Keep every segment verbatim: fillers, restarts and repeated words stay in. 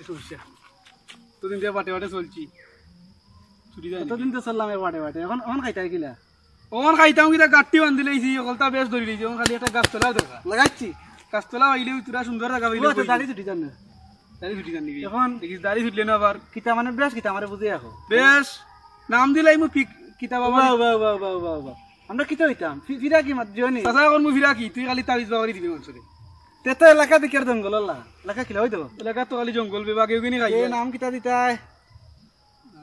সমস্যা। দুদিন ধরি বাটে বাটে চলছি, ছুটি যায় না। কতদিন তো চললাম এই বাটে বাটে, অখন, অখন খাইতায় কিলা? অখন খাইতাম কিতা, গাট্টি বান্ধিলাইছি, অকলতা বেশ ধরিলাইছি, অখন খালি একটা গাছতলা দরকার। লাগাইছি। গাছতলা পাইলে তোরা সুন্দর জাগা পাইলে ও, তো বই। দাড়ি ছুটি যার না। দাড়ি ছুটি যার নিবি। অখন দেখিস, দাড়ি ছুটলে না আবার। কিতা মানে বেশ, কিতা আমারে বুঝাই রাখো। বেশ, নাম দিলাইমু ফিক-, কিতা বাবা। বাহ, বাহ, বাহ, বাহ, বাহ, বাহ। আমরা কিতা অইতাম? ফি-, ফিরাকি মাত দিও নি? চাচা, অখন মু ফিরাকি, তুই খালি তাবিজ বাবারি দিবি মানুষরে। তে তো এলাকা দেখি আর জঙ্গল আলা। এলাকা কিলা অই দেবো? এলাকা তো খালি জঙ্গল, বেবাগে ওখানে খাই। এ নাম কিতা দিতায়?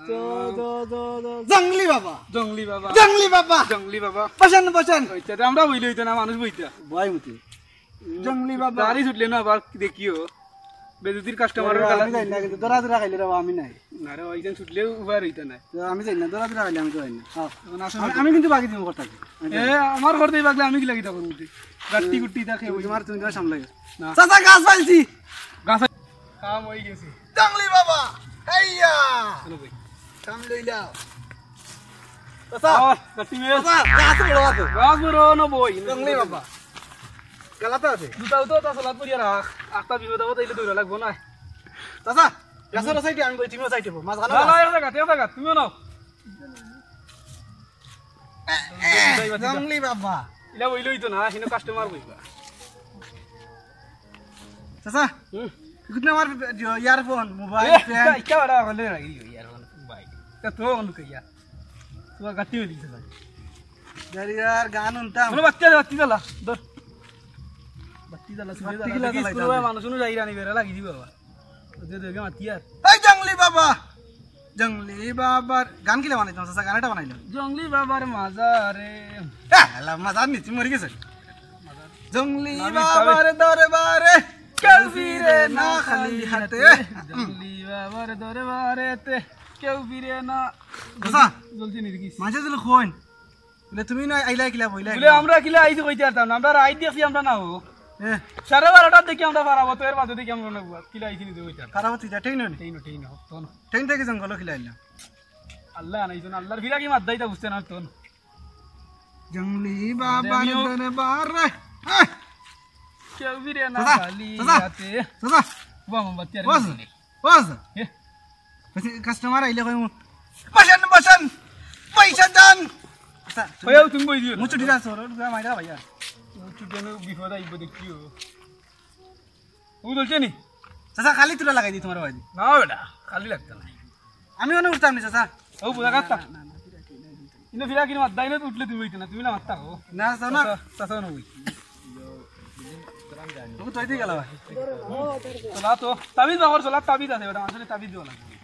জ-, জ-, জ-, জ-, জঙ্গলি বাবা। জঙ্গলি বাবা। জঙ্গলি বাবা। জঙ্গলি বাবা। বসেন, বসেন। অইতা, তে আমরা বইলে অইতা না, মানুষ বইতা। বয় মতি। জঙ্গলি বাবা। দাড়ি ছুটলে না আবার দেখিও। বেজুতির কাস্টমারের আমি যাই না, কিন্তু দরা দরা খাইলে রে বাবা, আমি নাই। না রে, ওইখান ছুটলে উবার অইতা নাই। তো আমি যাই না, দরা দরা খাইলে আমি তো যাই না। হ্যাঁ। এখন আসো আমি, না। আমি কিন্তু বাকি দিন করতে থাকি। এ, আমার করতেই বাগলে আমি কি লাগি তখন উঠি? গাট্টি গুট্টি থাকে ওই। তোমার, তুমি তোমার সামলাই। না। চাচা, গাছ পাইছি। গাছ কাম হয়ে গেছে। জঙ্গলি বাবা, হেইয়া। চলো ভাই। কাম লইলাও। চাচা, আহ, গাট্টি মে। চাচা, গাছ বড় আছে। গাছ বড় না বই। জঙ্গলি বাবা। গালাতে আছে। জুতা উতা তা সালাদ করিয়া রাখ। আস্তা বিপদ আপদ আইলে দৌড়া লাগবো না। চাচা, গাছের সাইডে আমি বই, তুমিও সাইডে বও। মাছ গানো না, না, গাছ। এক জায়গা, এক জায়গা, তুমিও নাও। এ, এ, জঙ্গলি বাবা। ইলা বইলে অইতো না, হিনো কাস্টমার বইবা। চাচা, হুম। ইগুত না আমার ইয়ারফোন, মোবাইল, এ, ফ্যান। ইটা, ইটা বাড়া হলে রাখি ইয়ারফোন, মোবাইল। তা তো অন কইয়া। তো গাটি হয়ে দিছে ভাই। গাড়ি আর গান হুনতাম। বলো, বাত্তি জ্বালা, বাত্তি জ্বালা। ধর। বাত্তি জ্বালা, বাত্তি কিলা দেখিস জ্বালাইতাম? মানুষ অনু যাই রানি বেড়া লাগি দিব বাবা। ওদের দেখে মাতি আর। এই জঙ্গলি বাবা। জঙ্গলি বাবার গান কিলা বানাইতাম, চাচা, গান একটা বানাইলাম। জঙ্গলি বাবার মাজারে। এ, আল্লাহ, মাজার নিচে মরে গেছে। জঙ্গলি বাবার দরবারে কেউ ফিরে না খালি হাতে। জঙ্গলি বাবার দরবারেতে কেউ ফিরে না। চাচা, জলদি নি দেখিস। মাঝে দিলে কইন। বলে, "তুমি না আইলা কিলা বইলা বলে, কিলা?" আমরা কিলা আইছি কইতে পারতাম না। আমরা রাইত দেখছি আমরা না হো। এ। সাড়ে বারোটার দিকে আমরা পারাবো, তো এর বাদে দেখি আমরা না বুয়া। কিলা আইছি নিজে কইতে পারতাম। পারাবো তুই যা, ট্রেন হয়নি? ট্রেন, ট্রেন, হো, তো না। ট্রেন থেকে জঙ্গল কিলা আইলাম? আল্লাহ নাই, জন আল্লাহর ফিরা কি মাত দাইতা বুঝতে না তো না। জঙ্গলি বাবার আমিও দরবার রে। এ। কেউ ফিরে না চাচা, খালি চাচা, হাতে। চাচা। বাবা, বাচ্চা আর বস। কিছু নেই। বস। এ? বেশি কাস্টমার আইলে কইমু, "বসেন, বসেন, পয়সা দেন।" আচ্ছা, ওই, ওই, তুমি বই দিও না। মুচু ঢিলা সর, ওর গায়ে মাইরা ভাইয়া। মুচু কেন বিপদ আইব দেখিও। ও বলছে নি? চাচা, খালি তুলা লাগাই দি তোমার বাড়ি। না বেটা, খালি লাগতো না। আমি অনে উঠতাম নি, চাচা। ও, বুঝা কাটতা। না, না, না, ফিরা কি, না, না। ইনো ফিরা কিনো মাত দাইনো তো উঠলে তুমি হইতে না, তুমি না মাততা হো। না, চাচা, না। চাচা, চাচা, না হই। ওকে তো আইতে গেল ভাই। চলা তো, তাবিজ বাবার চলা, তাবিজ আছে বেটা, আসলে তাবিজ দেওয়া লাগবে।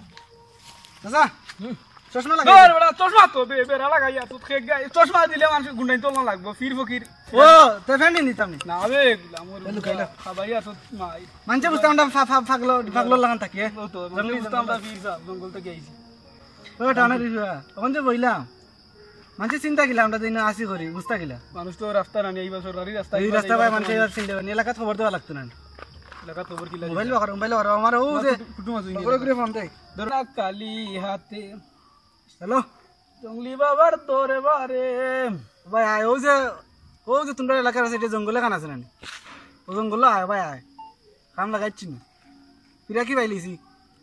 চাচা, হুম। চশমা লাগাই দে। বেটা, চশমা তো বে-, বেড়া লাগাইয়া, তো খেক গাই, চশমা দিলে মানুষ গুন্ডাই তো না লাগবো, ফির ফকির। ও, তে ফ্যান নিতাম নি। না বে, গুলাম, ওর এ, লুকাইলা। খাবাই আর তো নাই। মানছে বুঝতাম আমরা ফা-, ফা-, ফাগলো, ফাগলো লাগান থাকি, এ? ও তো, জঙ্গলি বুঝতাম আমরা জঙ্গল। ফির যা, জঙ্গল তো গেছি। ও, টানা দিবা। তখন যে বইলাম। মানছে চিন্তা কিলা, আমরা দিন আসি করি, বুঝতা কিলা। মানুষ তো রাস্তা না নিয়ে, এইবার সরকারি রাস্তা, এই এইবার রাস্তা এইবার ভাই মানুষে এইবার চিন্তা করেন, এলাকাত খবর দেওয়া লাগতো না। এলাকাত খবর কিলা মোবাইল দিবা? বাকার, মোবাইল বাকার, আমার ও আমার যে তো কুটুম আছে, বড় করে ফোন দেয়। ধরো না, কালি হাতে। হ্যালো? জঙ্গলি বাবার দরবারে। ভাই, আয়, ও যে, ও যে তোমরা এলাকার আছে, এটা জঙ্গলে কান আছে না নি? ও জঙ্গলে আয়, ভাই, আয়। কান লাগাইছি না। ফিরা কি পাইলিছি?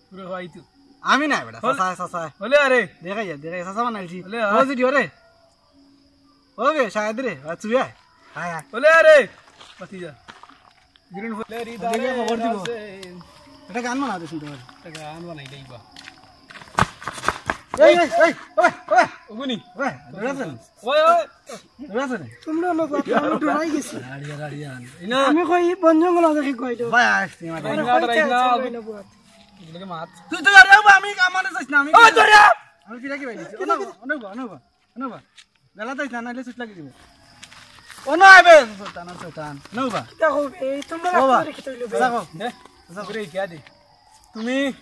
পুরো ভাই তো। আমি না বেটা, হলে চাচা, চাচা। হলে আরে। দেখাই যা, দেখাই যা, চাচা বানাইছি। হলে আয়। ও জিডি ওরে। ও বে, শায়দ রে, আর তুই আয়। আয়, আয়। হলে আরে। পাতি যা। গ্রিন ফলের ওদিকে খবর দিব। আছে। এটা গান বানা দে শুনতে পারি। এটা গান বানাই দেই বা। এই, এই, এই, ওই, ওই। ওগুনি। ওই, দৌড়াচ্ছেন? ওই, ওই। তোমরা লোক, আমি ডরাই গেছি। আড়িয়া, আড়িয়া। ইনা। আমি কই, বন জঙ্গল আছে কি কই তো? ভাই, আয়, তুই আমার আরে, রাইনা, কই রাইনা। চাইছে, কই না বুয়াত? এগুলোকে মাত। তুই তো আরে, আমি আমারে যাস না, আমি ওই, তোরা! আমি ফিরা কি ভাই? অনো, অনো, অনো, অনো। বেলা তাইস না, নাইলে সুচ লাগি দিব। অনো আইবে, শয়তান, শয়তান। অনো বা। কিতা কও, এই তোমরা ও বা। রাখতে পারে কিতা হইলো বে? দেখো। দে, দে, ঘুরে গিয়া দে। তুমি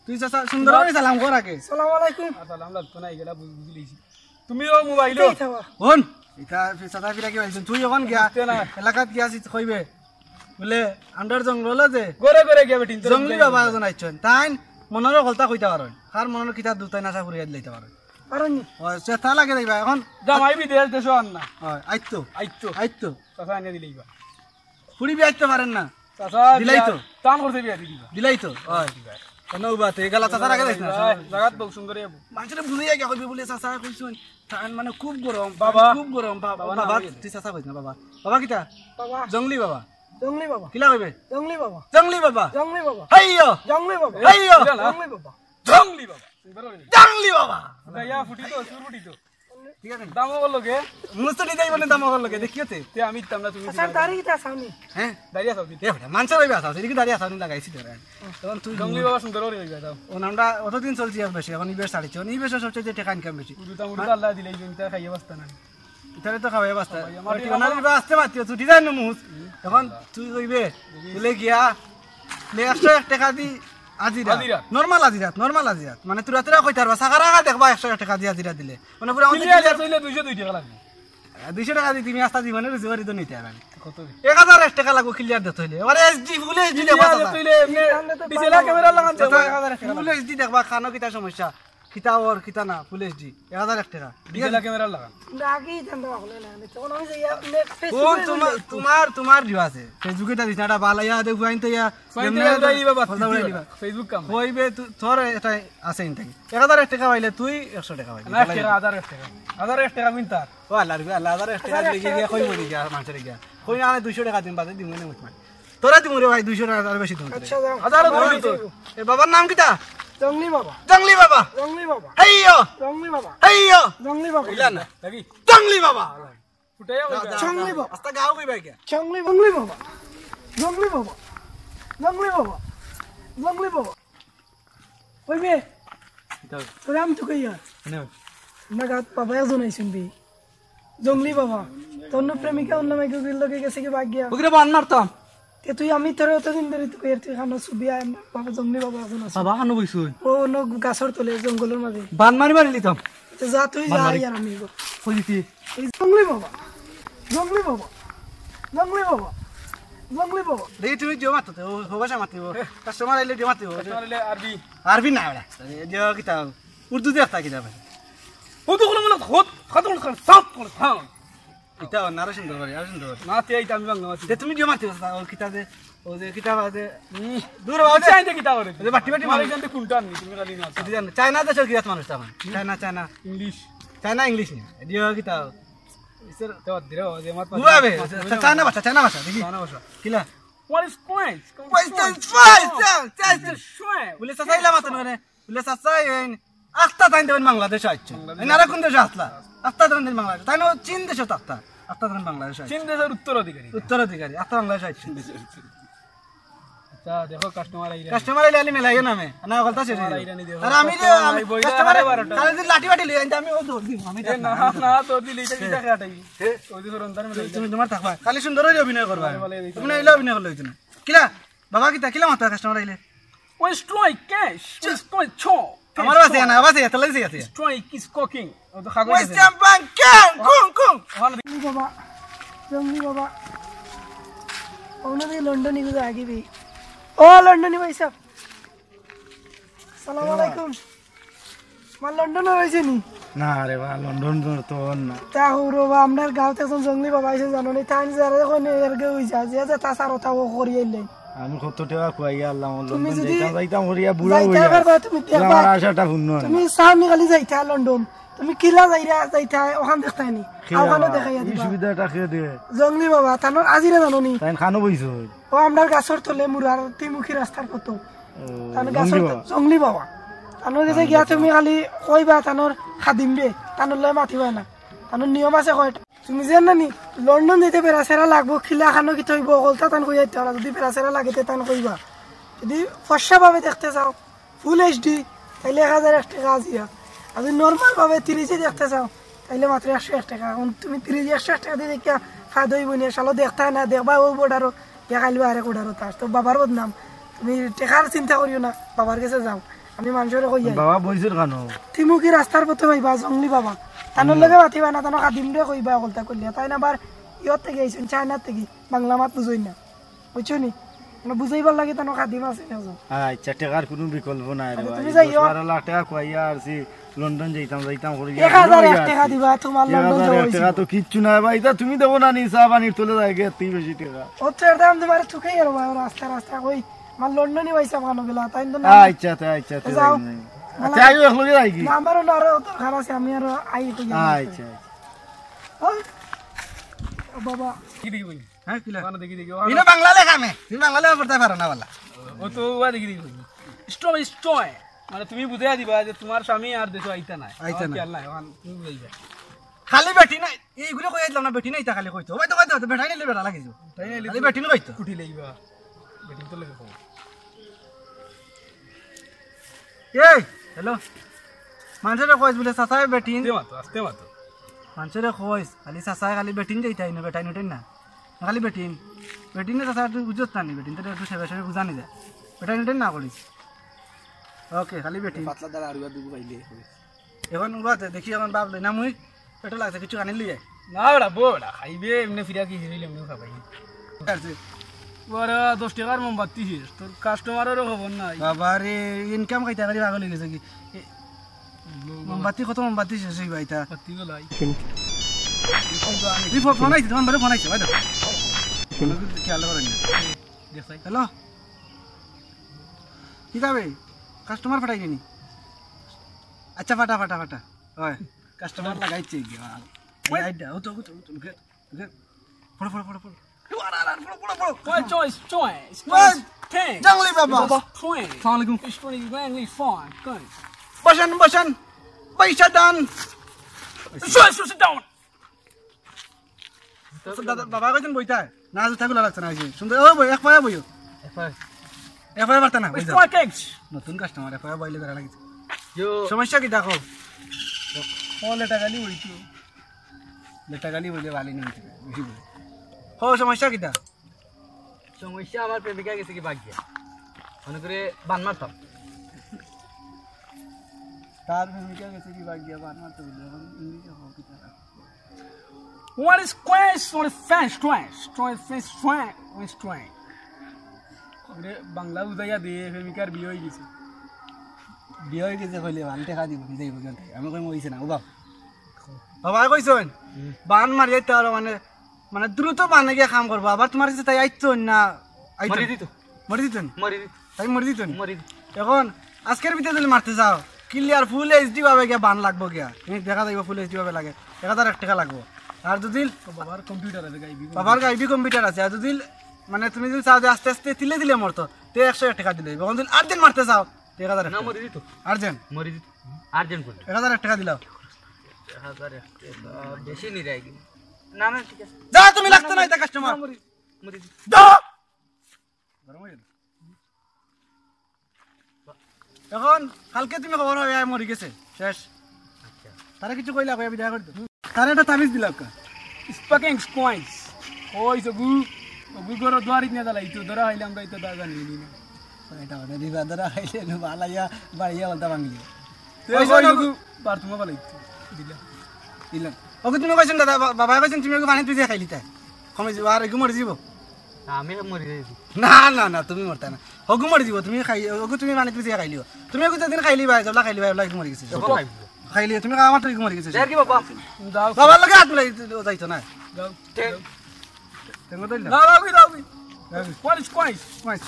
তুই চাচা, সুন্দর করে সালাম কর আগে। সালাম আলাইকুম। আর সালাম লাগতো না, এগুলা বুঝ-, বুঝিলিছি। তুমিও মোবাইলো। এই থাবা। হুন, ইটা ফি-, চাচা ফিরা কি পাইছইন? তুই অখন গিয়া, বুঝতে না। এলাকাত গিয়া সিত কইবে। বুলে, আন্ডার জঙ্গল আছে। ঘরে ঘরে গিয়া বেটিন, তোর জঙ্গলি ঘরে বাবা গিয়া। একজন আইছইন। তাইন মনর কথা কইতা পারইন। কার মনর কিতা দুতাই নাশা ফুরিয়া দিলাইতা পারইন। পারইন নি? ও, সে তা লাগে দেখবা, অখন জামাই বিদেশ দেশো আর না। হয়, আইতো। আইতো। আইতো। চাচা আনিয়া দিলাইবা। ফুড়ি বিয়া আইতে পারেন না। চাচা, দিলাই তো। বিয়া টান করতে বিয়া দিবা। দিলাই তো। হয়। দিবা। কেনে উবাতে? এগুলা চাচার আগে যাইস না। ভাই, জাগাত বউত সুন্দর অইবো। মানষরে বুঝাইয়া গিয়া কইবে বুলে, "চাচা কইছইন, তান মানে খুব গরম, বাবা। খুব গরম।" বা-, বাবা, বাবা, নাম কি? তুই চাচা কইস না, বাবা। বাবা কিতা? বাবা। জংলি বাবা। জংলি বাবা। কিলা কইবে? জংলি বাবা। জংলি বাবা। জংলি বাবা। হাইয়ো। জংলি বাবা। হাইয়ো। কিলা না? জংলি বাবা। জংলি বাবা। সুন্দর অইবো। জংলি বাবা। ভাইয়া, ফুটি তো, সুর ফুটি তো। ঠিক আছে। দাম অকল লগে। মুস্ত দিতে আইবো না দাম অকল লগে, দেখিও তে। তে আমি দিতাম না, তুমি আচ্ছা, দিবা। দাড়ি কিতা আছাওনি? হ্যাঁ? দাড়ি আছাও দিতে। এ বেটা, মানষর অইবে আছাও, এদিকে দাড়ি আছাওনি লাগাইছি তোরা। তখন তুই জংলি বাবা সুন্দর অইবে, দাও। ও নামটা অতদিন চলছে আর বেশি, এখন ইবেশ ছাড়ছে, এখন ইবেশ সবচেয়ে টেকা ইনকাম বেশি। জুতা মুড়ি তো আল্লাহ দিলে, এই জুতা খাইয়ে বাঁচতা না। ইতারে তো খাওয়াই বাঁচতা। ভাই, আমার ওই টিকানা দিবা আস্তে মাতিও, ছুটি যায় না মুস। তখন তুই কইবে, তুলে গিয়া, লে একশো এক টেকা দি আজিরা। আজিরা। নরমাল আজিরা, নরমাল আজিরা। মানে তুরা তুরা কইতে পারবা, সাকার আগা দেখবা একশো এক টেকা দি আজিরা দিলে। মানে পুরা আমাদের ক্লিয়ার ক্লিয়ার। দিতে অইলে দুইশো দুই টেকা লাগবে। আহ, দুইশো টেকা দি তুমি আস্তা জীবনে রুজি করি তো নিতে পারবে না। কত? এক হাজার এক টেকা লাগবো ক্লিয়ার দিতে অইলে। এবার এইচডি, ফুল এইচডি দেখবা ক্লিয়ার চাচা। দিতে অইলে এমনি চাচা, ডিএসএলআর ক্যামেরা লাগান তো, চাচা, এক হাজার এক টেকা ফুল লাগবে। এইচডি দেখবা, খানো কিতা সমস্যা, কিতা ওর, কিতা না, ফুল এইচডি, এক হাজার এক টেকা। ডিএসএলআর ক্যামেরা লাগান। না, আগেই জানতো পারলে না, আমি তখন আমি যাই, আপনি কোন Facebook-এ তোমার, বললে। তোমার, তোমার ভিউ আছে? Facebook-এ তা দিস না, এটা বালা ইয়া দে, ফুয়াইন তো ইয়া, ফুয়াইন তো এমনি ইয়া তো দেয় দিবা, বাদ কথা দিবা। বলে দিবা। Facebook কাম। কইবে তু-, তোর এটা আছে ইনতে। এক হাজার এক টেকা পাইলে তুই একশো টেকা পাইবি। না, এক টেকা, হাজার এক টেকা। হাজার এক টেকা মিনতার। ও আল্লাহ রে, আল্লাহ, হাজার এক টেকা হাজার এক লেগে টেকা গিয়া কইবো নি গিয়া মানষরে গিয়া। কই না, আমি দুইশো টেকা দিম, বাদে দিমু নে মুতমান। তোরা দিমু রে ভাই, দুইশো টেকা আর বেশি দিমু তোরে। আচ্ছা, যাও। হাজার দিমু তো। এ বাবার নাম কিতা? জংলি বাবা। জংলি বাবা। জংলি বাবা। হেইয়ো। জংলি বাবা। হেইয়ো। জংলি বাবা। ইলা না। লাগি। জংলি বাবা। ফুটাইয়া যা, কইবা। যা, জংলি যা। বাবা। আস্তা গাও কইবা কিয়া? জংলি, জংলি বাবা। জংলি বাবা। জংলি বাবা। জংলি বাবা। কইবে? কিতা? তোরে আমি তো কইয়া। না। না গাত বাবা একজন আইছইন বে। জংলি বাবা। তোর নু প্রেমিকা অন্য মাইকে গিল লগে গেছে কি ভাগিয়া? ওগরে বান মারতাম। তে তুই আমি তোরে অতদিন ধরি তুই কইয়ার তুই খানো ছবি আয় না। বাবা জংলি বাবা একজন আছে। বাবা খানো বইছইন। ও অন্য গাছর তলে জঙ্গলর মাঝে। বান মারি মারি লিতাম। তে যা তুই বান যা মারি। ইয়ার আমি গো। কই দিতি? এই জংলি বাবা, জংলি বাবা, জংলি বাবা, জংলি বাবা। দেখি তুমি দিও মাতো, ও, ও ভাষা মাতিব। কাস্টমার আইলে দিও মাতিব। কাস্টমার আইলে আরবি। আরবি না, ওরা। দিও কিতা? উর্দু দিয়ে একটা কিতা ভাই? ও তো কোনো মনে হত, হত কোনো খান, সাত কোনো খান। কিতা নারা সুন্দর করে, আর সুন্দর করে। না, তে এইটা আমি বাংলা মাতি। তে তুমি দিও মাতিব, ও কিতা দে, ও যে কিতা বাজে। হুম। দূর বাজে। আচ্ছা, এই যে কিতা করে? ওই যে বাটি বাটি আমার মারে। এখান থেকে কোনটা আননি, তুমি খালি না। এটা জানো, চায়না দেশের কিরাত মানুষ তখন। China, China. English. China, English না। দিও কিতা? ইসের তো দিরা, ও যে আমার পাশে বুঝাবে। আমার পাশে চা-, চায়না ভাষা, চায়না ভাষা, দেখি। চায়না ভাষা। কিলা? What is coin? What is coin? Coin, coin, coin. বলে, চাচা, ইলা মাতন করে। বলে, চাচা, এই আস্তা তাইন দেবেন বাংলাদেশ আইছে। বাংলাদেশ। এই নারা কোন দেশে আসলা? আস্তা তাইন দেবেন বাংলাদেশ। তাই না, চীন দেশে তো আস্তা। আস্তা তাইন বাংলাদেশ আইছে। চীন দেশের উত্তরাধিকারী। উত্তরাধিকারী। আস্তা বাংলাদেশ আইছে। আচ্ছা, দেখো, কাস্টমার আইরা। কাস্টমার আইলে আলি মেলাইও নামে। না, কথা শেষ কাস্টমার হইলো। আইরা নি দেখো। আর আমি যে, কাস্টমার আমি আইবো, এই কাস্টমার বারোটা। খালি যদি লাঠি বাটি লই আনতে আমি ও দৌড় দিব। আমি এ, না, না, দৌড় দিলে এটা কিতা খাটাই? এ? ওই যে সরন্দার তুমি, মেলাইরা। তুমি তোমার থাকবা। খালি সুন্দর করে অভিনয় করবা। ভালো, ভালো, ভালো। তুমি না এলে অভিনয় করলে হইতো না। কিলা? বাবা কিতা? কিলা মাতো কাস্টমার আইলে? Where's Troy Cash? Where's Troy Cho? আমার বাসে না, বাসে, তাহলে বাসে আছে। Troy is cooking. ও তো খাগজ Where's আছে। Champagne? Kong, kong, kong. ওখানে দেখ- জঙ্গলি বাবা, জঙ্গলি বাবা। ওখানে দিয়ে লন্ডনি গুলো আগে বি। ও লন্ডনি ভাই সাহেব। সালাম আলাইকুম। মা লন্ডন রয়েছে নি? না রে বা, লন্ডন তো, তো না। তা হৌরো বা, আপনার গাঁওতে একজন জঙ্গলি বাবা আইছে জানো নি? তাই যারা যখন এর গে হই যায়, যে যে তা সার ওটা ও করি আইলে। আমি কত টাকা খুয়াই আল্লাহ, আমার তুমি লন্ডন যদি যাইতাম, যাইতাম করিয়া বুড়া যাইতে হইয়া। পারবা, তুমি তুই দেখবা। আমার আশাটা পূর্ণ হয় না। তুমি সামনে খালি যাইতা লন্ডন। তুমি কিলা যাইরা, যাইতা, ওখান দেখতাই নি। খে আর ওখানে বাবা, দেখাইয়া এই দিবা। সুবিধাটা খে দে। জঙ্গলি বাবা, তানোর আজিরা জানো নি? তাই খানো বইছো? ও আমরার গাছর তলে মুরার তিমুখী রাস্তার কত। ও, তান গাছর জঙ্গলি তো বাবা। জঙ্গলি বাবা। তানোর গেছে জঙ্গলি গিয়া বাবা। তুমি খালি কইবা, তানোর খাদিম বে, তানোর লয় মাতিবা না। তানোর নিয়ম আছে কয়টা। তুমি জানো নি, লন্ডন যাইতে বেড়া সেরা লাগবো, খিলা খানো কি থইব, অকলতা তান কইয়া দিতে পারা। যদি বেড়া সেরা লাগে, তে তান কইবা। যদি ফর্সা ভাবে দেখতে চাও, ফুল এইচডি, তাইলে এক হাজার এক টেকা আজিয়া। আর যদি নরমাল ভাবে তিরিশে দেখতে চাও, তাইলে মাত্র একশো এক টেকা। এখন তুমি তিরিশ, একশো এক টেকা দিয়ে দেখিয়া ফায়দা হইব নি, শালো দেখতা না, দেখবা ওই বর্ডারও, গিয়া খাইলবা আরেক বর্ডারও তার। তো বাবার বদনাম, তুমি টেকার চিন্তা করিও না, বাবার গেছে যাও। আমি মানষরে কই যাই। বাবা বইছর কানো? তিমুখী রাস্তার পথে পাইবা, জঙ্গলি বাবা। তানোর হুম। লগে মাতিবা না, তানো খাদিমরে কইবা, অকলতা কইলিয়া। তাইন আবার ইয়ত থেকে আইছইন, চায়না থেকে, বাংলা মাত বুঝইন না। বুঝছো নি? মানে বুঝাইবার লাগি তানো খাদিম আছে একজন। আচ্ছা, টেকার কুনু বিকল্প নাই রে আচ্ছা, ভাই। তুমি যাইও। দশ বারো লাখ টেকা খুয়াইয়া আরছি, লন্ডন যাইতাম, যাইতাম করি এক হাজার এক টেকা দিবা, তোমার লন্ডন এক হাজার এক যাওয়া টেকা হইছে। তো কিচ্ছু নাই ভাই, ইতা তুমি দেবো না নি, চা পানির তলে যায় গিয়া, তুই বেশি টেকা। ও তো এর দাম তোমার চুকেই আর ভাই, রাস্তা, রাস্তা কই? আমার লন্ডনি ভাই সাহেব কানো গেলা, তাই তো না। আচ্ছা, আচ্ছা, আচ্ছা, আচ্ছা, যাও। যাই, যাই। আচ্ছা, আইও, এক লগে যাই কি? না, আমারও না, আরো দরকার আছে, আমি আরো আই তো যাই। আচ্ছা, আচ্ছা। হ্যাঁ? ও বাবা। কি দেখি বই? হ্যাঁ, কিলা? ওখানে দেখি, দেখি, ওখানে। ইনো বাংলা লেখা নে। তুমি বাংলা লেখা পড়তে পারো না, বালা। ও তো ওয়া দেখি, দেখি বই। স্টয়, স্টয়। মানে, তুমি বুঝাইয়া দিবা যে তোমার স্বামী আর দেশো আইতা নাই। আইতা আমার নাই। খেয়াল নাই, ওখানে তুমি বুঝাইবা। খালি বেটি নাই, এইগুলো কই আইলাম না, বেটি নাই, তা খালি কইতো। ওই তো, ওই তো, বেটাই নিলে বেটা লাগিছো। তাই নিলে খালি তো বেটি নাই কইতো। কুটি লইবা। বেটি তো লাগে কম। এই, হ্যালো। মানুষরে কইস বুলে চাচায় বেটিন। আস্তে মাতো, আস্তে মাতো। মানুষরে কইস, খালি চাচায় খালি বেটিন যাইতাই না, বেটাই নটেন না। খালি বেটিন। বেটিন না চাচা, তুই বুঝছ না নি, বেটিন তো একটু সেবা সেবা বুঝানি যায়। বেটাই নটেন না করিস। ওকে, খালি বেটিন। পাতলা দ্বারা আরুয়া দুগু পাইলে। এখন উবাতে দেখি, এখন ভাবলে না মুই, পেটো লাগছে, কিছু খানি লই আয়। না বেটা, বউ বেটা, খাইবে, এমনি ফিরা কি হিরইলে এমনি খাবাই। আছে। ওরা দশ টাকার মোমবাতি শেষ, তোর কাস্টমারেরও খবর নাই। বাবা রে, ইনকাম খাইতে খালি পাগল হয়ে গেছে কি? এ, মোমবাতি কত মোমবাতি শেষ হইবা এটা? বাতি গলাই। তুই ফো-, ফোন আইছে, তোমার বারে ফোন আইছে, ভাই দেখো। কোনো কিছু খেয়াল করেন না। দেখ ভাই। হ্যালো? কি যাবে? কাস্টমার পাঠাই দিনি। আচ্ছা, ফাটা, ফাটা, ফাটা। ওই, কাস্টমার লাগাইছে কি? ওই, আইডা, উঠো, উঠো, উঠো, উঠো, উঠো। পড়ো, পড়ো, পড়ো, পড়ো। পড়ো, পড়ো, পড়ো, পড়ো। Choice, choice, ওই, choice, thanks। জঙ্গলি বাবা। Choice। আসসালামু আলাইকুম। It's really, really fun, good। বসেন, বসেন। পয়সা দান। Choice, sit down। আচ্ছা, দাদা, বাবা কইছেন বইতা? না, জুতা গুলা লাগছে না, এই যে, সুন্দর, ও বই, এক পায়ে বইও। এক পায়ে। এক পায়ে পারতা না, বই যাও। It's thanks। নতুন কাস্টমার, এক পায়ে বইলে ধরা লাগিছে। ইয়ো। সমস্যা কি দেখো? ও লেটা গালি বইতো। লেটা গালি বইলে ভালো নেই, বেশি বলে। ও সমস্যা কিতা? সমস্যা আমার প্রেমিকা গেছে কি বাগিয়া। মনে করে বান মারতাম। তার প্রেমিকা গেছে কি বাগিয়া বান মারতে বলে, এখন ইংলিশে হোক কিতা? What is quest? What is fast? Quest? What is fast? Quest? What is quest? ওরে বাংলা বুঝাইয়া দে, প্রেমিকার বিয়ে হয়ে গেছে। বিয়ে হয়ে গেছে কইলে ভালো টাকা দিব, যাইব কেন? আমি কই মরিছে না, ও বাপ। বাবা কইছইন, হুম। বান মারি যাইতে পারো মানে, মানে দ্রুত বানে গিয়া কাম করবো। আবার তোমার কাছে তাই আইতো না, আইতো মরি না। দিত। মরি দিত নি? মরি দিত। তাই মরি দিত নি? মরি দিত। এখন আজকের ভিতরে যদি মারতে যাও, ক্লিয়ার ফুল এইচডি ভাবে গিয়া বান লাগবো গিয়া। তুমি দেখা যাইবো ফুল এইচডি ভাবে লাগে। এক হাজার এক টাকা লাগবো। আর যদি ও বাবার কম্পিউটার আছে, গাইবি বাবার কম্পিউটার। গাইবি কম্পিউটার আছে। আর যদি মানে তুমি যদি চাও যে আস্তে আস্তে তিলে তিলে মরতো, তে একশো এক টাকা দিলে। এখন যদি আট দিন মারতে চাও, তে এক হাজার এক না, টাকা। মরি দিত। আট দিন? মরি দিত। আট দিন করলে। এক হাজার এক টাকা দিলাও। এক হাজার এক টাকা, বেশি নিরাই কি? না, না, ঠিক আছে। যা, তুমি লাগতো না, এটা কাস্টমার। না, মরি, মরি দিত। যা। গরম হয়ে গেল। এখন কালকে তুমি খবর পাবে, আয় মরি গেছে, শেষ। আচ্ছা। তারে কিছু কইলা, কইয়া বিদায় করে দাও। তারে একটা তাবিজ দিলা, কা? স্পাকিং স্কোয়াইস। ওই সগু, ওগু গরো দুয়ারিত না দালাই, তো ধরা হইলে আমরা ইতো দা জানি নি না। এটা ওটা দিবা, ধরা হইলে নু বালাইয়া, বাড়িয়া বলতা ভাঙলি। তো ওই ওই সগু, সগু, বার তোমার বালাই তো, দিলা। দিলাম। ওকে তুমি কইছেন দাদা, বা-, বাবা কইছেন তুমি ওকে পানি তুই খাইলি তাই। কমে যাবো, আর এগু মরে যাবো। না, আমি মরি যাইবো। না, না, না, তুমি মরতা না। হগু মরি যাবো, তুমি খাই, হগু তুমি মানে তুমি খাইলিও। তুমি হগু যেদিন খাইলি ভাই, জবলা খাইলি ভাই, ওলা মরি গেছে। কত খাইবো? খাইলি, তুমি খাওয়া মাত্র মরি গেছে। এর কি বাবা? যাও। বাবার লগে হাত মিলাই যাইতো না। যাও। ঠেঙ্গো দইল না। যাও, যাও, যাও। যাও। Quite, quite. কোয়াইস।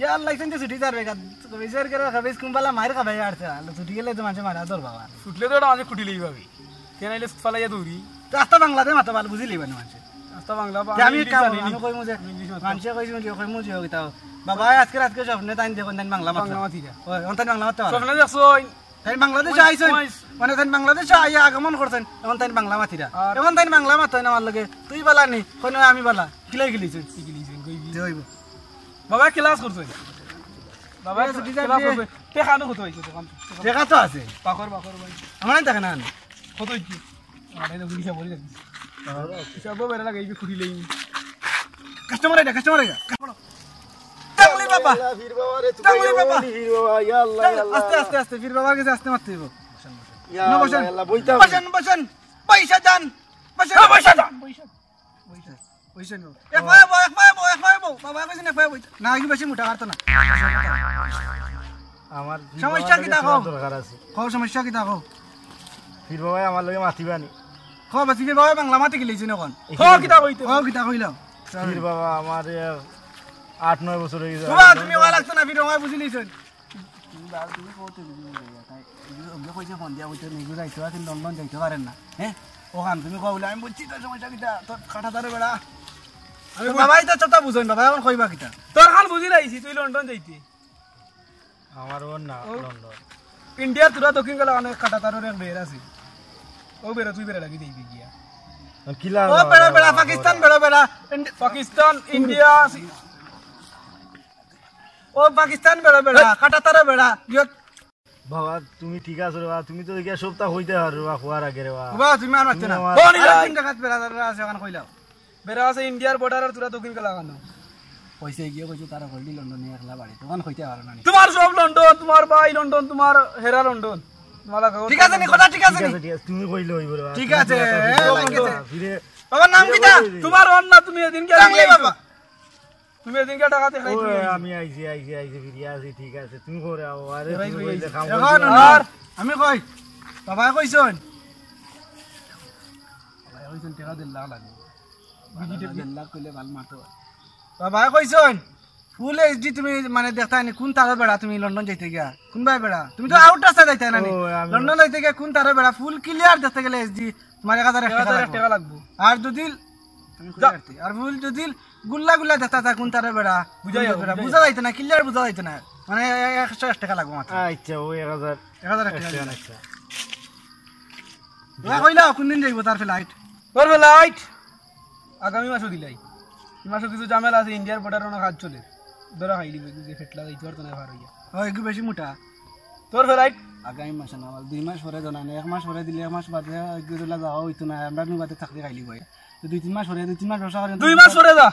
ইয়ার লাইসেন্স ছুটি যার বেকার। বিচার করে খাবে, কুম্বালা মায়ের খাবে আর ছুটি গেলে তো মানুষে মারা ধর বাবা। ছুটলে তো ওটা আমাদের খুঁটি লেগে পাবি। কেন আইলে ফালাইয়া দৌড়ি? তো আস্তা বাংলাতে মাতো ভালো বুঝি লিবা না মানষে। আস্তা বাংলা বা যে আমি আমি ইংলিশ কাম জানি আমি নি। কইমু যে আমি ইংলিশ মাতো। মানষে কইছি যে কইমু যে কইতাও। বাবা আজকে রাতকে স্বপ্নে তাই দেখুন তাই বাংলা মাতো। বাংলা মাতিরা। ওই, অন তাই বাংলা মাতো পারে। স্বপ্নে দেখছো ওই? তাই বাংলাদেশে ওই, আইছইন। ওই। মানে তাই বাংলাদেশে আইয়া আগমন করছেন। এখন তাই বাংলা মাতিরা। আর এখন তাই বাংলা মাতো না আমার লগে। তুই বালা নি, কই না আমি বালা। কিলাই গেলিছইন। কি গেলিছইন, কই কি? যে হইব। বাবা ক্লাস করছইন। বাবা ঠিক আছে, ঠিক আছে, ক্লাস ঠিক আছে। করছইন। টেকানো কত হইছে তখন? টেকা তো আছে। পাকর, পাকর ভাই। আমার দেখা না। কত হইছে? আরে, তো হিসাব করে রাখিস। হিসাব বেড়া লাগাইবি, খুঁটি লইবি। কাস্টমার আইডা, কাস্টমার আইডা। টাংলি বাবা। আল্লাহ, পীর বাবা রে, তুই টাংলি বাবা। পীর বাবা, ইয়া আল্লাহ, ইয়া আল্লাহ। আস্তে, আস্তে, আস্তে, পীর বাবার কাছে আস্তে মারতে হইব। ইয়া না, আল্লাহ, বসেন। ইয়া আল্লাহ, বইতা বসেন, বসেন। পয়সা দেন। বসেন। হ্যাঁ, পয়সা দেন। পয়সা। পয়সা। পয়সা নেব। এক পায়ে বও, এক পায়ে বও, এক পায়ে বও। বাবা কইছেন এক পায়ে বও। না, কি বেশি মোটা পারতো না। আমার সমস্যা কি দেখো? দরকার আছে। কও সমস্যা কি দেখো? পীর বাবাই আমার লগে মাতিবা নি। কও বাসি পীর বাবাই বাংলা মাতি গেলিছইন এখন। কও কিতা কইতে? কও কিতা কইলাম? পীর বাবা আমার, এ, আট নয় বছর অই গেছে। বাবা, তুমি ওয়া লাগতো না, ফির ওয়া বুঝি নিছইন। তুমি বাবা, তুমি কত বুঝি নিছো? তাই এই যে ওগুলো কইছে ফোন দিয়া বলছে, নিগু যাইতো আছে, লন্ডন যাইতে পারেন না। হ্যাঁ? ওখান তুমি কও বলে, আমি বুঝছি তোর সমস্যা কিতা, তোর কাটা তারে বেড়া। আমি তো বুঝ- বাবা, এটা চোখটা বুঝইন, বাবা, এখন কইবা কিতা? তোর খান বুঝি লাইছি, তুই লন্ডন যাইতে। আমার ওর না, ও। লন্ডন। ইন্ডিয়ার তোরা দক্ষিণ গেলে অনেক কাটা তার এক বের আছে। ও বেড়া, তুই বেড়া লাগি দিবি গিয়া। আর কিলা ও বেড়া, বেড়া, পাকিস্তান বেড়া, বেড়া। ইন্ডি- পাকিস্তান, ইন্ডিয়া, সি- ও পাকিস্তান বেড়া, বেড়া, কাটা তারে বেড়া। ইয়ত বাবা, তুমি ঠিক আছো রে বাবা? তুমি তো দেখিয়া সবতা কইতে পারো রে বাবা, খোয়ার আগে রে বাবা। বাবা, তুমি আর মারতে তুমি না। আমার আরে কোন জায়গাত বেড়া আছে, ওখানে কইলাও। বেড়া আছে ইন্ডিয়ার বর্ডার আর তোরা দক্ষিণ কালা খানো। কইছে গিয়ে কইছে তারা কইলি লন্ডনে একলা বাড়ি। তখন কইতে পারো না নি। তোমার সব লন্ডন, তোমার ভাই লন্ডন, তোমার হেরা লন্ডন। তোমার লাগা ঠিক আছে নি, কথা ঠিক আছে নি? ঠিক আছে, ঠিক আছে, তুমি কইলে অইব রে বাবা। ঠিক তুমি আছে, তো এ, কথা লাগেছে। ফিরে বাবার নাম কিতা? তোমার অন না, তুমি এদিন গিয়া জানলে বাবা। তুমি এদিনকে টাকা দেখাই ওই, তুমি। আমি আইছি, আইছি, আইছি, ফিরিয়া আছি, ঠিক আছে। তুমি করে আও, আরে, এরাই তুমি কই কইলে আইছি। কাম এখন করবে না। আর আমি কই? বাবায় কইছইন? বাবায় কইছইন, টেকা দেড় লাখ লাগে। বারো হাজার দেড় লাখ কইলে ভালা মারতো পারে। বাবায় কইছইন, ফুল এইচডি তুমি মানে দেখতায় নি, কোন তারর বেড়া তুমি লন্ডন যাইতে গিয়া? কোন ভাই বেড়া? তুমি তো আউট রাস্তা যাইতায় না নি। ও, আমি লন্ডন যাইতে গিয়া কোন তারর বেড়া? ফুল ক্লিয়ার দেখতে গেলে এইচডি তোমার এক হাজার এক এক হাজার এক টাকা লাগবো। টাকা লাগবো। আর যদি যা। আর ফুল যদি গুল্লা গুল্লা দেখতা তা কোন তারে বেড়া? বুঝা যাইতো না, বুঝা যাইতো না, ক্লিয়ার বুঝা যাইতো না। মানে, এ-, একশো এক টাকা লাগবো মাত্র। আচ্ছা, ওই এক হাজার। এক হাজার এক টাকা দিলাম। আচ্ছা। ওরা কইলা, কোন দিন যাইবো তার ফ্লাইট? তোর ফ্লাইট? আগামী মাসও দিলাই। এই মাসও কিছু ঝামেলা আছে, ইন্ডিয়ার বর্ডার অনেক কাজ চলে। ধরা খাইলি, যে ফেটলা যাইতে পারতো না, ভার হইয়া। ও, একটু বেশি মোটা। তোর ফ্লাইট? আগামী মাসে না, আমার দুই মাস পরে জানা নেই, এক মাস পরে দিলে এক মাস বাদে একটু দিলা যাওয়া হইতো না, আমরা নু বাদে থাকতে খাইলি ভাই। তো দুই তিন মাস পরে, দুই তিন মাস ব্যবসা করেন। দুই মাস পরে যা।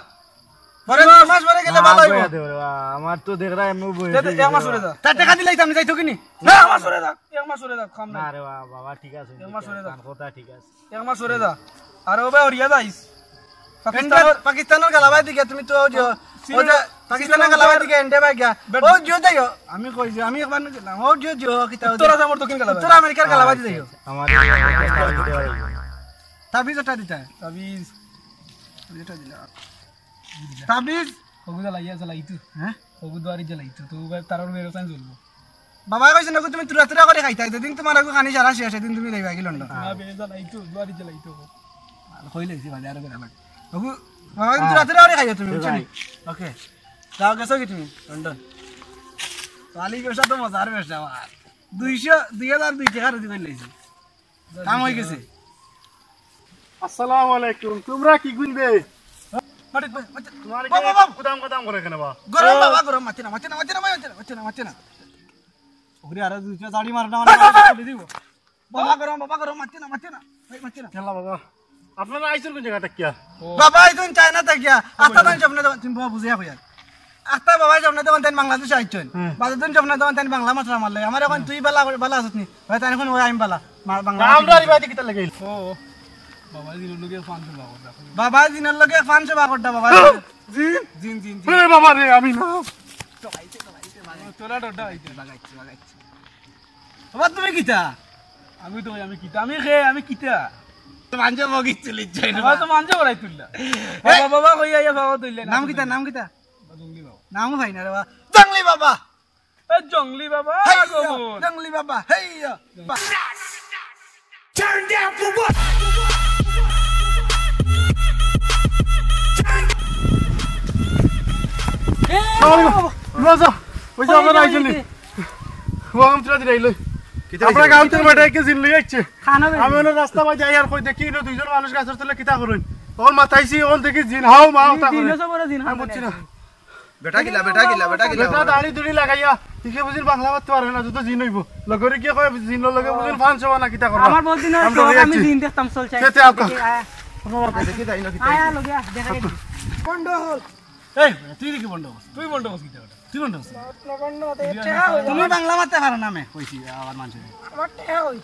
পরে দুই মাস পরে গেলে না, ভালো হইবো। বইয়া দে রে বাবা, আমার তো দেখরা এমনি বই তে, তে, হয়ে এক মাস গেছে। পরে যা। তার টাকা দিলাই তো আমি যাইতো কিনি? না, এক মাস পরে যা, এক মাস পরে যা, খাম না। না রে বাবা, বাবা, ঠিক আছে, এক মাস পরে যা। তার কথা ঠিক আছে। এক মাস পরে যা। আর ও ভাই, ওরিয়া যাইস। পাকিস্তানর, পাকিস্তানর গালাবাই দিকে তুমি তো ওই যে, ওই যে, পাকিস্তানর গালাবাই দিকে এন্ডে ভাই গিয়া। বেট- ও জিও যাইও। আমি কই যে, আমি একবার না গেলাম। ও জিও, জিও, কিতা উত্তর আছে আমার দক্ষিণ গালাবাই। উত্তর আমেরিকার গালাবাই আচ্ছা, যাইও। আচ্ছা। আমার এই তাবিজ ওটা দিতা। তাবিজ। তাবিজ ওটা দিলা। তাবিজ। হগু জ্বালাইয়া জ্বালাইতু। হ্যাঁ? হগু দুয়ারি জ্বালাইতু। তো ভাই তার বেরোতান জ্বলবো। বাবা কইছে না, তুমি তুরা তুরা করে খাইতায়, যেদিন তোমার আগু খানি সারা শেষ, সেদিন তুমি লইবা কি লন্ডন? না, বেড়ে জ্বালাইতো, দুয়ারি জ্বালাইতো। আর কই লাইছি, বাদে আরো বেড়া লাগে। বাবু, বাবা, কিন্তু হ্যাঁ। রাতে আরে খাইও তুমি, বুঝছো নি? ভাই। ওকে। যাও, গেছো কি তুমি? লন্ডন। তালি ব্যবসা তো মজার ব্যবসা, আমার। দুইশো, দুই হাজার দুই টাকা রুজি করে লাইছি। কাম হয়ে গেছে। আসসালামু আলাইকুম। তোমরা কি গুনবে? মাটি, মাটি, মাটি। তোমার বাবা, কি বাবা। কুদাম কুদাম করে কেন বা? গরম বাবা, গরম। মাতি না, মাতি না, মাতি না, মাতি না, মাতি না, মাতি না। ওরে, আরে দুইটা জাড়ি মার না, মানে, মাথা ফাটি দিব। বাবা গরম, বাবা গরম, মাতিও না, মাতিও না। ভাই, মাতিও না। কেলা বাবা? আপনারা আইছেন কোন জায়গা থাকিয়া? বাবা, এই তুমি চায়না থাকিয়া। আস্তা দিন স্বপ্নে দেখইন, তুমি বাবা বুঝিয়া কইয়া। আস্তা বাবা স্বপ্নে দেখইন, তাইন বাংলাদেশে আইছেন। হুম। বাদে দিন স্বপ্নে দেখইন, তাইন বাংলা মাছ মারলে। আমার এখন তুই বালা, বালা আছিস নি? ভাই, তাই এখন ওই আমি বালা। মা-, বাংলা আমরা মাছ আর ইবাদি কিতা লাগে? ও, বাবা, দিনের লগে ফান সেবা করতা। বাবা, দিনের লগে ফান সেবা করতা, বাবা। জিন? জিন, জিন, জিন। এ বাবা রে, আমি না। তো আইছে, তো আইছে, বাবা। তোরা ডরটা আইছে। বাগাইছে, বাগাইছে। বাবা, তুমি কিতা? আমি তো, আমি কিতা? আমি খে, আমি কিতা? তো মানজে বগি তুলি যাই না। বাবা তো মানজে বড়াই তুললা। বাবা, বাবা, কই আইয়া বাবা তুললে না। নাম কিতা, নাম কিতা? জঙ্গলি বাবা। নামও ভাই না রে বাবা। জঙ্গলি বাবা। এ, জঙ্গলি বাবা, হেইয়া, গো বোন। জঙ্গলি বাবা, হেইয়া। Turn down for what? সালাম আলাইকুম। রাজা, ওই যে আপনারা আইছেন নি? ওয়ালাইকুম সালাম, দিলাই লই। কিতা আপনারা হইছে? গাউনতর বেটায় কে জিন লই আইছে। খানা আমি অনো রাস্তা বাদে আইয়ার কই দেখি ইনো দুইজন মানুষ গাছর তলে কিতা করইন। অখন মাতাইছি, অখন দেখি জিন হাও মাও তা করে। জিন আছে, বড় জিন আমি হাও বুঝছি না। বেটা কিলা, বেটা কিলা, বেটা কিলা? বেটা দাড়ি দুড়ি লাগাইয়া, ইকে বুঝির বাংলা মাততে পারে না, যত জিন অইবো। লগরে গিয়া কয়, জিনর লগে বুঝির ফান সবা না কিতা করবা? আমার বলতি না, আমরা তো লগে আমি আছি। জিন দেখতাম, চল চাই। খেতে আও। দেখি, আয়া। দেখি যাই না, কিতা আয়া, আইছে? লগে আ, দেখা গেছে। বন্ধ হল। এই, তুই দেখি বন্ধ কর। তুই বন্ধ কর, কিতা বেটা? তুই বন্ধ কর। নবান্ন, নবান্ন, তে টেকা হই। তুমি বাংলা মাততে পারো না, মে কইছি আবার মানছে। আমার টেকা হই।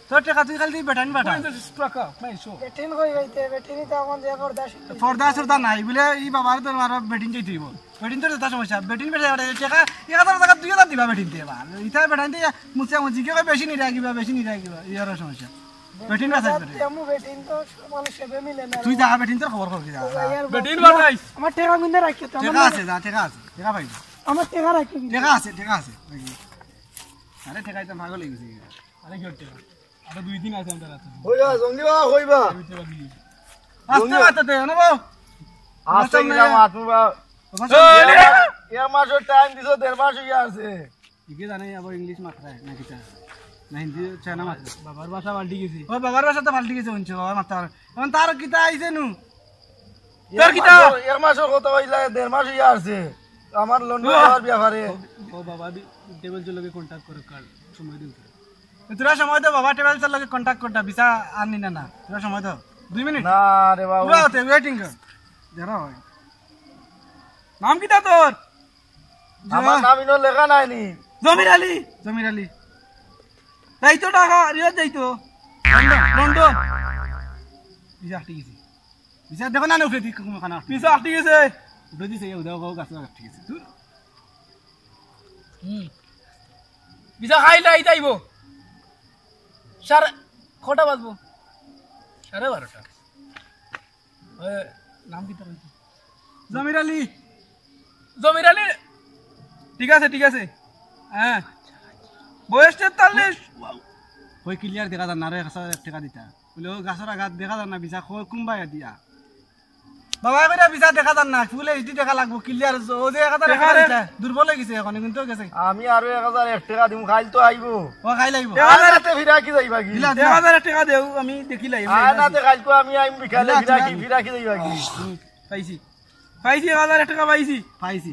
তোর টেকা তুই খালি বেটাইন বেটা। Where is this truck? Mate, show. বেটিন কই হইতে, বেটিনই তো এখন যে পর্দা শুনলি। পর্দা সর্দা নাই বলে এই বাবার তো আর বেটিন চাইতে হইব। বেটিন তো যেটা সমস্যা, বেটিন বেটা বেটা টেকা এক হাজার টাকা দুই হাজার দিবা বেটিন দিয়ে বা। ইটা বেটাইন দিয়ে মুছে মুছে কি কয় বেশি নিয়ে রাখিবা, বেশি নিয়ে রাখিবা, এই আর সমস্যা। বেটিন বাজাইস, বেটিন। তেমন বেটিন তো মানুষ সেবে মিলে না। তুই যা, বেটিন তোর খবর কর, যা, যা। ইয়ার বেটিন বাজাইস। আমার টেকা কিন্তু রাখিও তো, আমার টেকা আছে, যা, টেকা আছে, টেকা পাইবি। আমার টেকা রাখিও কিন্তু। টেকা আছে, টেকা আছে। আরে টেকাই তো পাগল অই গেছে। আরে কি টেকা? আরো দুই দিন আছে আমরার হাতে। কইবা, জলদি বা, কইবা। দুই টেকা দিবি। আস্তে মাতো দে, না বাবু। আস্তে মাতো গেলাম, না। আতু বা। বাবা, এ, সামনে এক মাসর টাইম দিছো, দেড় মাস অইয়া আছে। ইগে জানে আবার ইংলিশ মাতরা না কিতা? না হিন্দি, চায়না মাতরা। বাবার ভাষা পাল্টি গেছে। ও বাবার ভাষা তো পাল্টি গেছে, হুনছো, বাবা মাতরা। এখন তার কিতা আইছে নু? তোর কিতা? এক মাসর কথা কইলা, দেড় মাস অইয়া আছে। আমার লন্ডন বাহ। যাওয়ার ব্যাপারে। ও, ও বাবা, বি-, টেবিল চুর লগে কন্ট্যাক্ট করো, কার সময় দিন। তোরা সময় দাও বাবা, টেবিল চুর লগে কন্ট্যাক্ট করতা, ভিসা আর নি না, না। তোরা সময় দাও। দুই মিনিট। না রে বাবা। পুরা হতে ওয়েটিং কর। যারা হয়। নাম কিতা তোর? আমার নাম ইনো লেখা নাই নি। জমির আলী। জমির আলী। তাই তো ঢাকা, রিয়াদ যাই তো। London, London. ভিসা আটকি গেছে। ভিসা দেখো না, না, উপরে দিকে কোনো খানা। ভিসা আটকি গেছে। উপরে দিছে, এই উদাও গাছ আটকি গেছে। ধুর। হুম। ভিসা খাইলে আইতে আইবো। সাড়ে কটা বাজবো? সাড়ে বারোটা। ওই, নাম কিতা কইছে? জমির আলী। জমির আলী। ঠিক আছে, ঠিক আছে। হ্যাঁ। বয়স তেতাল্লিশ। কই ক্লিয়ার দেখা যার না রে, এক হাজার এক টেকা দিতা। বলে, ও গাছর আগাত দেখা যার না, ভিসা কই কুম্বাইয়া দিয়া। বাবা, কইরা ভিসা দেখা যার না, ফুল এইচডি দেখা লাগবো, ক্লিয়ার। ও যে এক হাজার এক টেকা রে। দিতা, দুর্বল অই গেছে এখন, কিন্তু গেছে। আমি আরো এক হাজার এক টেকা দিমু, খাইল তো আইবো। ও খাইল আইবো। এক হাজার আনাতে ফিরা কি যাইবা কি? দিলা, দিলা। এক হাজার এক টেকা দেও, আমি দেখিলাই, আমি আনাতে খাইল তো আমি আইম বিকালে দিলা, ফিরা কি, দিলা। ফিরা কি যাইবা কি? হুম, পাইছি। পাইছি, এক হাজার এক টেকা পাইছি। পাইছি।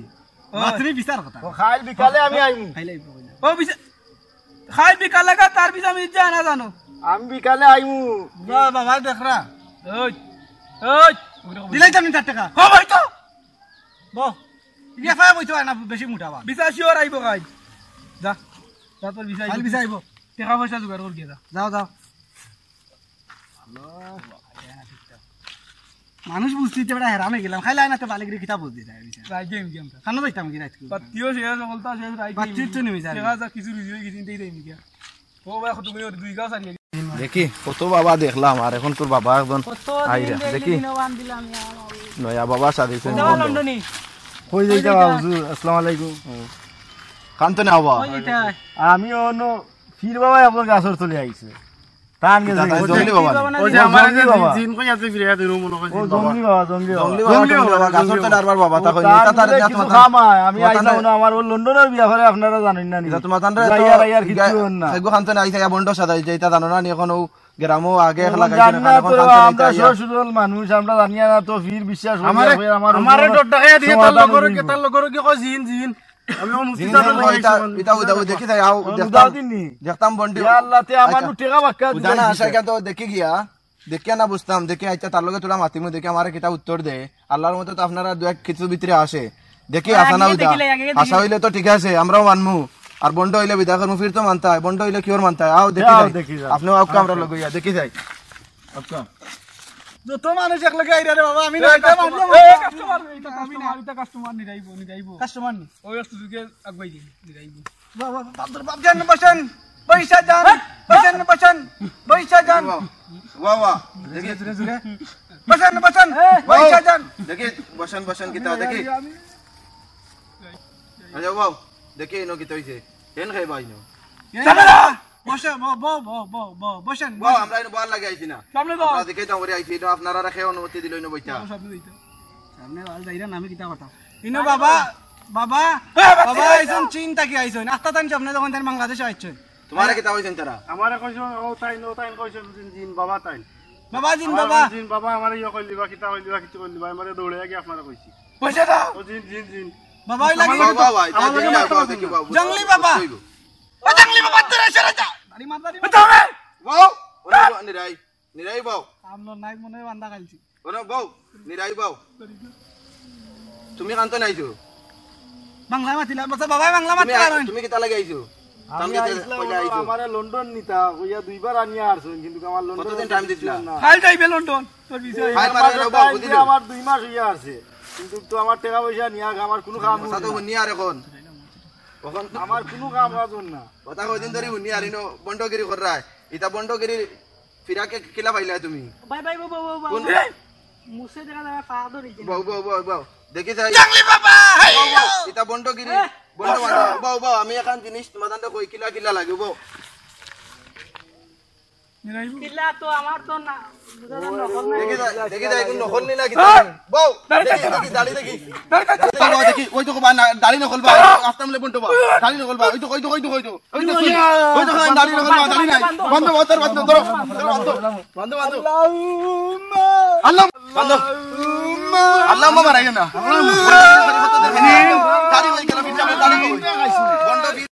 ও। মাত্রই বিচার কথা। ও, খাইল বিকালে আমি আইমু। খাইল আইবো, খাইল আইবো। ও, বিচা-, খাইল বিকালে গা, তার বিচা আমি যা না জানো। আমি বিকালে আইমু। বাহ, বাবা, দেখরা। ওই, ওই। দিলাই তো আমি চার টেকা। ও, ভাই তো। বহ। ইয়া ফায়া বইতে পারে না, বেশি মোটা বা। বিচা শিওর আইবো খাইল। যা। যা তোর বিচা খাইল আইবো। বিচা আইবো। টেকা পয়সা জোগাড় করি যা। যাও, যাও। মানুষ বুঝতে ইতে বেটা হেরান অই গেলাম। খাইল আয় না তো বালিগিরি কিতা বুঝতে যায় বিচা। রাইত গেম গেম। খানো যাইতাম কি রাইত? বাত্তিও শেষ, হকলতা শেষ, রাইত বাত্তির গেম। তো নেমে যায়। দেখা যাক কিছু রুজি অই গেছে, ইতেই যাইমু গিয়া। ও ভাই, কত করে দুই গাছ আর কি। দেখি, কত বাবা দেখলাম, আর এখন তোর বাবা একজন কত দিন আইরা। দেখি। দিন বান দিলাম ইয়া। নয়া বাবা সাজিছে। যাওয়া লন্ডনি। কই যাইতা বাবা হুজুর? আসসালামু আলাইকুম। হুম। কান্ত না বাবা। কই যাইতা? আমি অনো ফির বাবা আপনার গাছর তলে আইছে। তান গেছে। তাই জঙ্গলি বাবা নি? ও যে আমার জঙ্গলি বাবা। জিন কই আছে ফিরে দিন মনে হয় ও জঙ্গলি বাবা, জঙ্গলি বাবা। জঙ্গলি বাবা, জঙ্গলি বাবা, গাছর তো ডারবার বাবা, তা কই নি? তা তার কিছু কামায়, আমি আইতাম না, আমার ও লন্ডনর ব্যাপারে আপনারা জানেন না নি? এটা তোমার তানরে তো ইয়ার, ইয়ার কিছু না। এগো খান তো না আইছে, ইয়া বন্ড সাজাই যে, এটা জানো না নি? এখন ও গ্রামও আগে এক লাগাইছে না, জানি না এখন তো, খান তো আমরা আইয়া। সরল মানুষ, আমরা জানি না তো, ফির বিশ্বাস করি, আমার, আমার আমারে ডর দেখাইয়া দিয়ে তার লগর, তার লগর কি কয় জিন, জিন। আমি ও মুফতি জিন সাহেব জিন কয়, এটা, এটা উদা, উদা দেখি যাই, আও, আমি দেখতাম, উদা দিনি। দেখতাম বন্ডি। ইয়া আল্লাহ, তে আমার আচ্ছা। টেকা বাক্কা উদা না, দিলাইছে। আশা কেন তো দেখি গিয়া, দেখিয়া না বুঝতাম, দেখি আচ্ছা, তার লগে তোরা মাতিমু, দেখি আমারে কিতা উত্তর দে। আল্লাহর মতো তো আপনারা দু এক কিছু ভিতরে আসে। দেখি, আগে আসা না দেখি উদা। লাই, আগে দেখি। আসা হইলে তো ঠিক আছে, আমরাও মানমু। আর বন্ড হইলে বিদায় করমু, ফির তো মানতা হয়, বন্ড হইলে কিওর মানতা হয়। আও, দেখি যাও, যাই। দেখি যাও। আপনিও আউক্কা, আমরা আচ্ছা। লগে ইয়া, দেখি যাই। আচ্ছা। যত মানুষ এক লগে আইরা রে বাবা, আমি না, এটা কাস্টমার, মানলাম। এই কাস্টমার, এটা কাস্টমার, এটা কাস্টমার নিরাইবো, নিরাইবো। কাস্টমার নি? ওই একটু যুগে আগুয়াই দিন, নিরাইবো। বাহ, বাহ, বাহ, বাহ, বাহ, যান, বসেন, বইসা যান, হ্যাঁ? বসেন, বসেন, বইসা যান। বাহ, বাহ, বাহ। দেখি। জুরে, জুরে, জুরে। বসেন, বসেন, হ্যাঁ। বইসা যান। দেখি, বসেন, বসেন, কিতা, আমি, দেখি। আমি, আমি। আচ্ছা, বাহ, দেখি, ইনো কিতা হইছে। হেন খাই ভাই, ইনো। এই চাপে না। বসে, বহ, বহ, বসেন, বাহ, বসেন। আমরা ইনো বওয়ার লাগি আইছি না। সামনে বহ। আমরা দেখে তো আমরা আইছি, ইনো আপনারা রাখে অনুমতি দিল, ইনো বইতা। সামনে বইতা। সামনে বহ, যাইরা নামে কিতা কথা। ইনো বাবা, বাবা, এ, বাবা, বাবা, আইছইন, চীন থাকি আইছইন। আস্তা তাইন সামনে যখন তাইন বাংলাদেশে আইছইন। তোমারে কিতা কইছইন তারা? আমারে কইছইন, ও তাইন, ও তাইন কইছইন, জিন, জিন, বাবা তাইন। বাবা, জিন, আমারে বাবা। জিন, বাবা, আমারে ইয়ে কইলিবা, কিতা কইলিবা, কিতা কইলিবা, আমারে দৌড়ে গিয়া আপনারে কইছি। পয়সা দাও। ও জিন, জিন, জিন। বাবা, ওই লাগি বাবা, বাবা, আমার লগে মাততে পারবো না। জঙ্গলি বাবা। ও জঙ্গলি বাবা, তোরা সরে যা। আরে মাত, আরে মাত। বাবা, ওরে বাবা, নিরাই, নিরাই বাবা। আমলো নাই মনে হয় বান্দা খাইছি। ওরে বাবা, নিরাই বাবা। তুমি কান্ত নাইছো? বাংলা মাতিলা, বাচ্চা বাবাই বাংলা তুমি মাততে আ-, পারো না। তুমি কিতা লাগি আইছো? আমি তুমি কিতা আইছিলাম কইলে হলো আইছো? আমারে লন্ডন নিতা, কইয়া দুইবার আনিয়া আরছইন, কিন্তু আমার লন্ডন কতদিন টাইম দিছিলা? না। ফাইল যাইবে লন্ডন, তোর বিষয়। ফাইল মারা আমার গেল, বাবু, টাইম বুঝলি? দিয়া আমার দুই মাস হইয়া আছে, কিন্তু তো আমার টেকা পয়সা নিয়া আমার কোনো কাম কথা তো নাই। হুনি আর এখন। এখন আমার কোনো কাম কাজ না। কথা কয়দিন ধরি হুনি আর ইনো বন্ডগিরি কররায়। ইতা বন্ডগিরি ফিরাকে কিলা পাইলা তুমি? ভাই ভাই বাবা বাবা কোন? মুছে দেখা যায় পা ধরে দিন। বউ বউ বউ বউ, দেখি যাই। জাংলি বাবা, হাই! বউ, বউ, ইটা বন্ড গিরি। বন্ড বান্ধব। বউ বউ, আমি এখান জিনিস তোমাদের কই কিলা কিলা লাগে বউ। কিলা তো আমার তো না বুঝা যায় নকল নাই। দেখি যাই, দেখি যাই, কোন নকল নি না কিতা। বউ, দেখি দেখি দাড়ি দেখি। দেখি বউ, দেখি ওই তো বা না, দাড়ি নকল বা। আস্তে আমলে বন্ড বা। দাড়ি নকল বা। ওই তো ওই তো ওই তো ওই তো। ওই তো ওই তো দাড়ি নকল বা, দাড়ি নাই। বন্ধ বন্ধ বন্ধ ধরো। বন্ধ বন্ধ। বন্ধ বন্ধ। আল্লাহ বন্ধ। আল্লাহ মারা গেল না। দাড়ি হয়ে গেল, পিছনে দাড়ি কই? বন্ধ বি-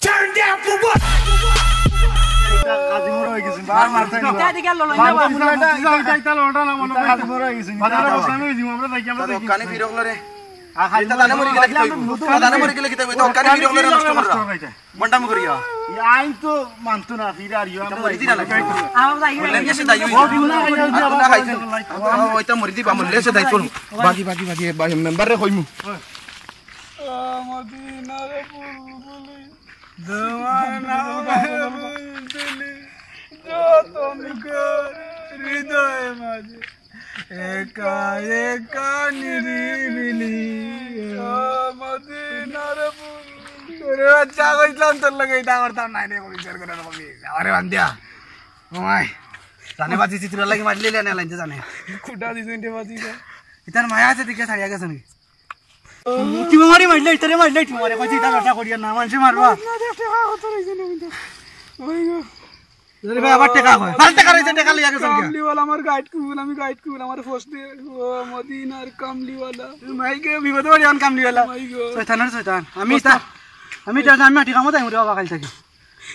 Turn down for what? কাজিমুর হয়ে গেছে, বার মারতে না। এটা দিকে লড়াই না। কাজিমুর হয়ে গেছে। তাহলে ওখানে ফিরক লরে। এটা দানে মরি গেলে কিতা হইব? এটা দানে মরি গেলে কিতা হইব? এটা ওখানে ফিরক লরে নষ্ট কররা। বন্ডামি করিয়া। আইন তো মানতো না, ফিরে আর ইয়ো আমরা মরি দিলা না। আমার যাই মরলে সে দায়ী হইব। আর তোমরা খাইছেন। ওইটা মরি দিবা, মরলে সে দায়ী করুন। বাকি, বাকি, বাকি, বাকি, মেম্বার রে কইমু। মদিনার বুলবুলি, তোমার নাম বুলবুলি, যতন কর হৃদয় মাঝে, একা একা নিরিবিলি। ও মদিনার বুলবুলি। তোরে বাচ্চা কইছিলাম তোর লগে এটা করতাম না, এটা কবি জোর করে কবি। আরে বান্দিয়া, ও মাই, জানে বাজি চিত্র লাগি মারলি লেনে লাইনতে জানে। খুঁটা দিছে ইনতে বাজি। ইতার মায়া আছে দেখে ছাড়িয়া গেছে নাকি? টিমা মারি মারলে, ইতারে মারলে, টিমা মারে, কইছে ইতা ব্যবসা করিয়া না, মানষে মারবা। আরে ভাই, আবার টেকা কয়। ভাই, টেকা রইছে, টেকা লইয়া গেছে। কামলিওয়ালা আমার গাইড কুল, আমি গাইড কুল, আমার ফার্স্ট ডে। ও মদিনার কামলিওয়ালা। মাইকে বিপদে পড়ি আন কামলিওয়ালা। মাইগো। শয়তানের শয়তান। আমি তা, আমি তা, আমি মাটি কামো যাইমু রে বাবা, কাল থাকি।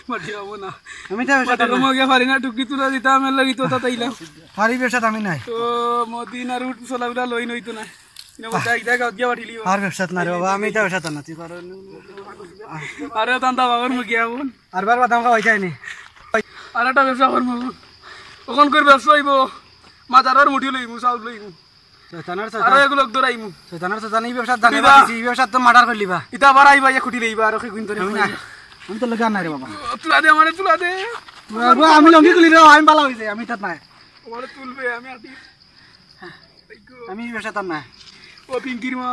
মাটি কামো না। আমি তা ব্যবসা মাটি কামো গিয়া পারি না, টুকি তুলা দিতাম, এর লাগি তো তাইলাম। পারি ব্যবসা আমি নাই। তো মদিনার রুট চলাফেরা লই নইতো না। ইনো মধ্যে এক জায়গা গিয়া পাঠিলিও। আর ব্যবসাত না রে বাবা, আমি এটা ব্যবসাত না, তুই কর। আরে দান্দা বাবার মুখে এখন। আর বার বাদাম খাওয়াই যায়নি। আর একটা ব্যবসা করবো। ওখান করে ব্যবসা হইব। মাজারর মুঠি লইমু, চাউল লইমু। শয়তানের আরো শয়তান। এগুলো দৌড়াইমু। শয়তানের শয়তান, এই ব্যবসাত জানে কিবা? বাকি, এই ব্যবসাত তো মার্ডার করলিবা। ইটা আবার আইবা, ইয়া খুঁটি লইবা, আর ওকে গুণ ধরে আমি না, আমি তো লগে আর নাই রে বাবা। ও, তুলা দে, আমারে তুলা দে। বাবা, আমি লঙ্গি খুলি রে, আমি বালা হইছে, আমি তাত নাই। আমারে তুলবে, আমি আটি। আমি এই ব্যবসাত আর নাই। ও পিঙ্কির মা।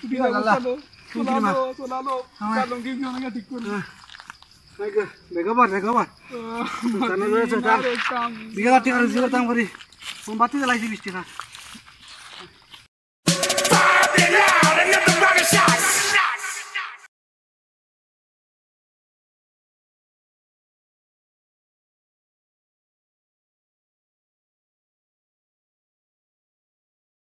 বিয়া আল্লাহ। চলো, পিঙ্কির মা। চলো, চলো। আমার তার লঙ্গি কি অনেক ঠিক করবে। হ্যাঁ। দেখো বার, দেখো বার। ও, জানো রে, শয়তান। আরে কাম। বিয়া ঠিক করে দিও, তাম করি। মোমবাতি জ্বালাইছি বিশ টাকা।